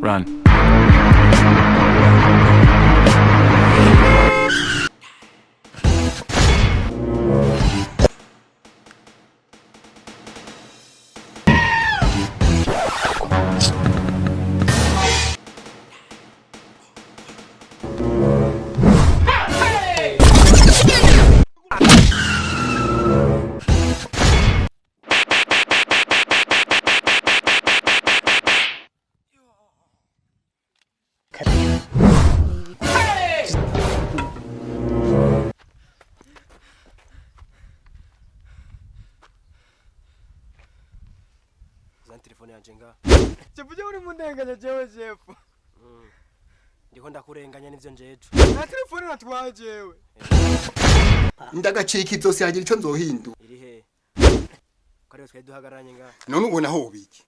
Run. Zana telefone yanje nga. Shefu je uri mundenganya jewe shefu. Ndiko ndakurenganya nivyo njejo. Na telefone natwaye jewe. Ndagacika izosi hagira ico nzohindura. Iri he? Kariyo twari duhagararanye nga. None ubona aho ubiki?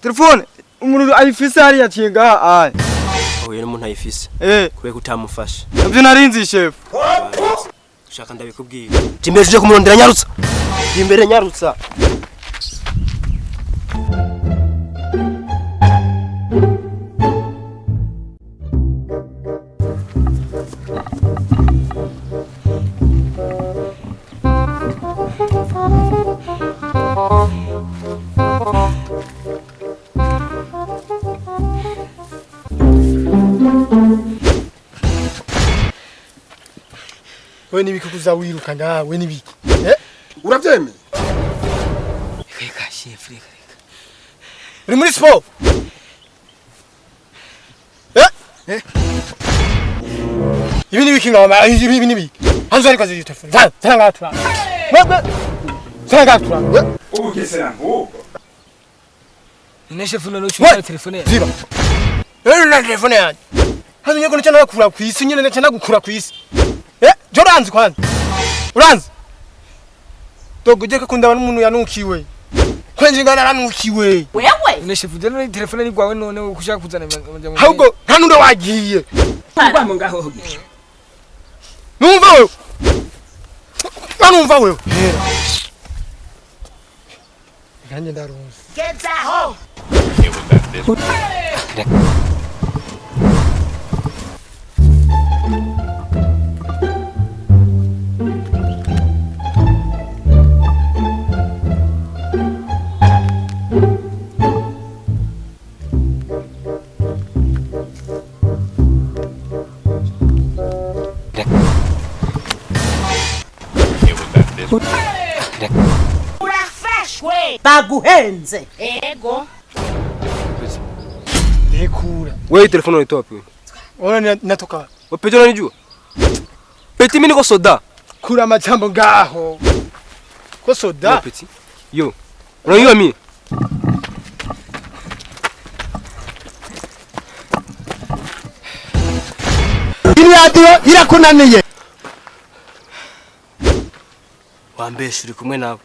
Telefone umuntu ayifise hariya yaciye ngaha aye. Oye n'umuntu ayifise. Eh, Kubera ko utamufasha. navyo narinzi shefu. Ushaka ndabikubwira. Jimbere uje kumurondera nyarutsa. Jimbere nyarutsa. We nibiki kuza wiruka ngaha we nibiki? Eh? Uravyemeye? Reka shefu reka reka. Uri muri sport? Eh? Eh? Ibi nibiki ngaha ibi nibiki? Hanze ariko aziye telefone. Zana zana ngaha turanga. Wewe zana ngaha turanga. We Ubugesera nk'ubwo. None shefu none ucunga telefone yawe. Ziba. Rero na telefone yanjye. Hano nyeko nicyo nagukura ku isi nyene nicyo nagukura ku isi. Eh, jo uranzi kwanza. Uranzi? Dogo uje kundaba n'umuntu yanukiwe. Kwenje ngana naranukiwe. Wewe None shefu je none telefone ni gwawe none ukushaka kuzana amajambo. Ahubwo nta nundi wagiye. Ngwamo ngaho. Numva wewe. Numva wewe. Nanjye ndarunze. gezaho. Urafashwe baguhenze. Ego. Ndekura. Wewe telefone unaitoa wapi wewe? Ona natoka. Wewe Peti unanijua? Peti mimi niko soda. Kura amajambo ngaho. Ko soda. Yo Peti. Yo. Unanijua mimi? Iradiyo irakunaniye. Wambesha uri kumwe nawe.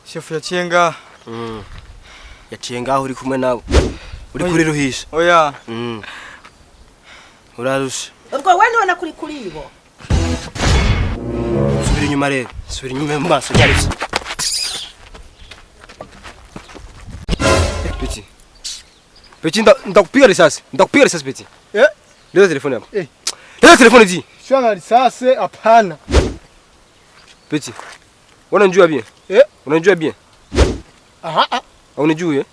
Shefu yaciye ngaha. Yaciye ngaho uri kumwe nawe. Uri kuri ruhisha. Oya. Urarusha. Ubwo we none kuri kuri bo. Subira inyuma rero. Subira inyuma mu maso nyarutsa. Peti. Peti ndakupiga risasi. Ndakupiga risasi Peti. Eh? Leta telefone hapa. Eh. Leta telefone ji. Sio risasi hapana. Peti. Unanijua bien? Eh? Unanijua bien? Aha. ah. Unijui eh?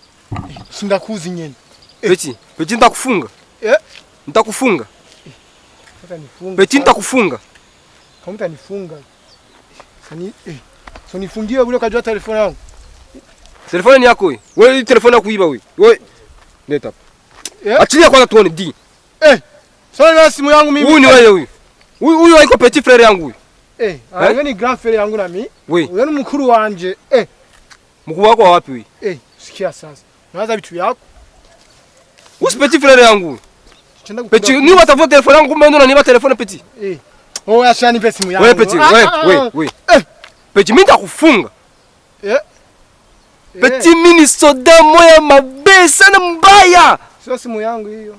Sindakuzi nyene. Peti. Peti nitakufunga. Eh? Nitakufunga. Utanifunga. Peti nitakufunga. Kama utanifunga. Sani eh. So nifungie bure ukajua telefone yangu. Telefone ni yako hii. Wewe hii telefone yako kuiba wewe. Wewe. Leta hapa. Eh? Achilia kwanza tuone D. Eh. Sasa na simu yangu mimi. Huyu ni wewe huyu. Huyu huyu haiko petit frère yangu huyu. Eh, ah, yeye ni grand frère yangu na mimi. We. Huyo ni mkuru wanje. Eh, Mkuu wako wa wapi huyu? eh, sikia sasa. Unawaza vitu yako. Usi petit frère yangu huyu. Chenda kukula. Petit, ni watafuta telefone yangu kumbe ndo unaniba telefone petit. Eh. Oh, acha nipe simu yangu. Wewe petit, Ah, wewe ah, wewe ah. wewe. Eh. Petit mimi nitakufunga. Eh. Petit, mimi soda moya mabe sana mbaya. Sio simu yangu hiyo.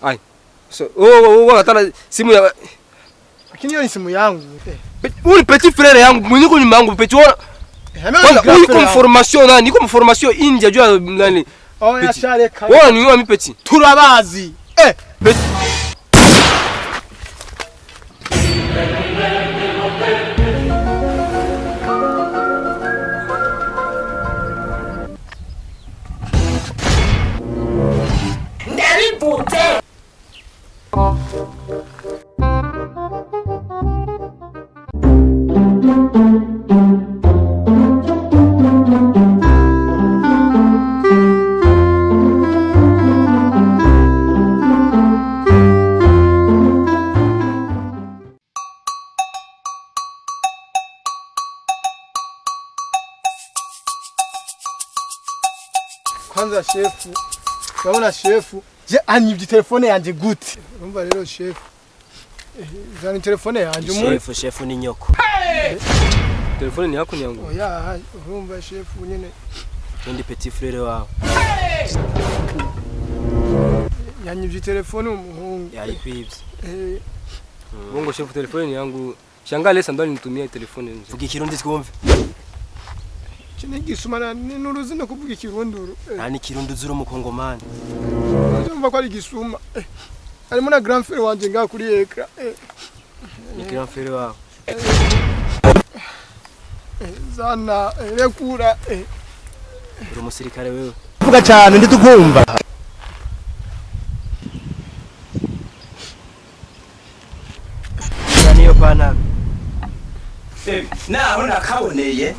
Ai. So, oh, wakatala simu ya Lakini hiyo ni simu yangu. Huyu ni petit frère yangu, mwenye kwa nyuma yangu petit wana. Kwanza huyu iko formation nani? Iko formation India jua nani? Oh ya shareka. Wewe ni mimi petit. Turabazi. Petit. Ndabivutse. Kwanza shefu, urabona shefu je anyivye telefone yanje gute? Urumva rero shefu, zana telefone yanje umuntu. Shefu, shefu ni nyoko. Telefone ni yako ni yangu. Oya, urumva shefu nyene Ndi petit frère wawe. Yanyivye telefone umuhungu. Yayikwibye. Bongo shefu, telefone ni yangu. Shangaa lesa ndo alinitumia telefone mzee. Vuga ikirundi twumve. Chini gisuma n'uruzi no kuvuga ikirunduru. Nta n'ikirundi uzura umukongomani. Urumva ko ari gisuma. Harimo na grand frère wanje ngaha kuri ekra. Ni grand frère wawe. Zana rekura. Uri umusirikare wewe. Vuga cyane nditukumva. Niyo pantaro. Naho nakaboneye.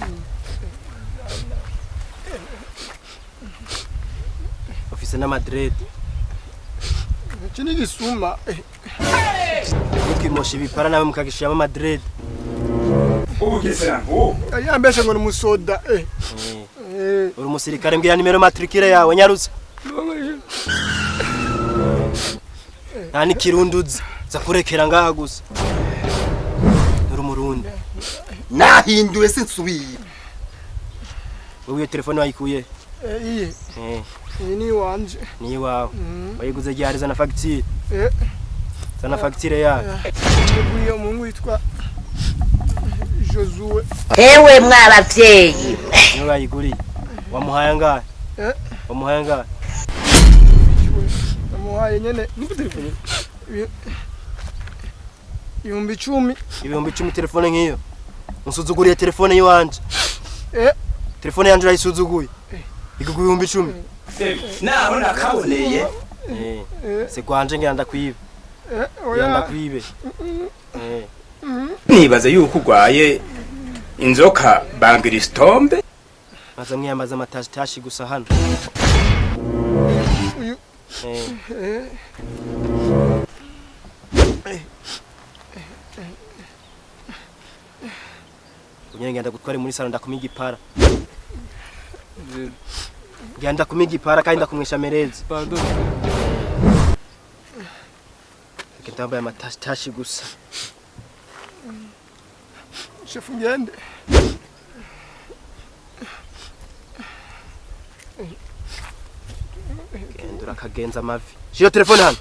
Ufise n'amadrede. Iki ni gisuma. Mutwimosha ibipara nawe mukagishiramo amadrede. Ubugesera ngo. Yambeshe ngo ni umusoda. Uri umusirikare, mbwira nimero matricule yawe nyarutse. Nta n'ikirundi uzi. Za kurekera ngaha gusa. Uri umurundi. Nahinduye sinsubiye. Wewe iyo telefone wayikuye? Iye. Iyi ni iwanje. Ni iwawe. Wayiguze ryari? Zana fagitire. Zana fagitire yayo. Uyu muhungu witwa Josue. Ewe mwabavyeyi. Niwe wayiguriye. Wamuhaye angahe? Wamuhaye angahe? Namuhaye nyene 10,000. 10,000 telefone nk'iyo. Unsuzuguriye telefone yiwanje. Telefone yanje urayisuzuguye. Igugu 10,000. Naho nakaboneye. Se gwanje ngira ndakwibe. Ngira ndakwibe. Nibaza yuko ugwaye inzoka bangiristombe. Maze mwiyambaza amatashi gusa hano. Uyu. Unyene ngenda gutwara muri salo ndakuma igipara. Ngenda ndakuma igipara kandi ndakumwisha merezi. Pardon. Ngenda ndambaye amatashi gusa. Shefu ngende. Genda urakagenza amavi. Shira telefone hano.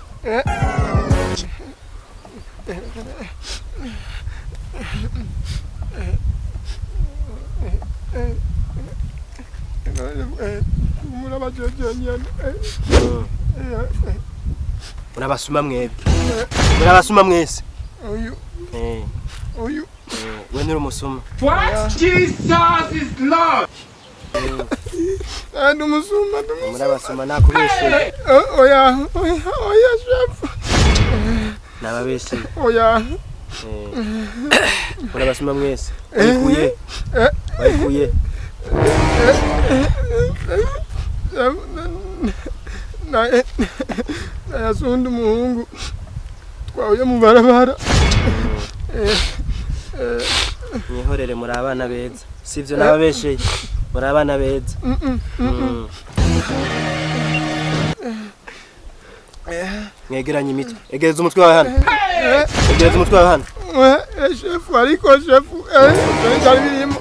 Murabasuma mwebwe. Murabasuma mwese. Uyu. Uyu. We nuri umusuma. What? Jesus is Lord. Ndi umusuma, ndi umusuma. Murabasuma nakubeshe. Oya, oya, oya shefu. Nababeshe. Oya. Murabasuma mwese. Wayikuye. Wayikuye. Nayasunda umuhungu twahuye mu barabara. Mwihorere muri abana beza. Sivyo nababesheye. Muri abana beza. Mwegeranye imitwe. Egereza umutwe wawe hano. Egereza umutwe wawe hano. Shefu ariko shefu byari birimo.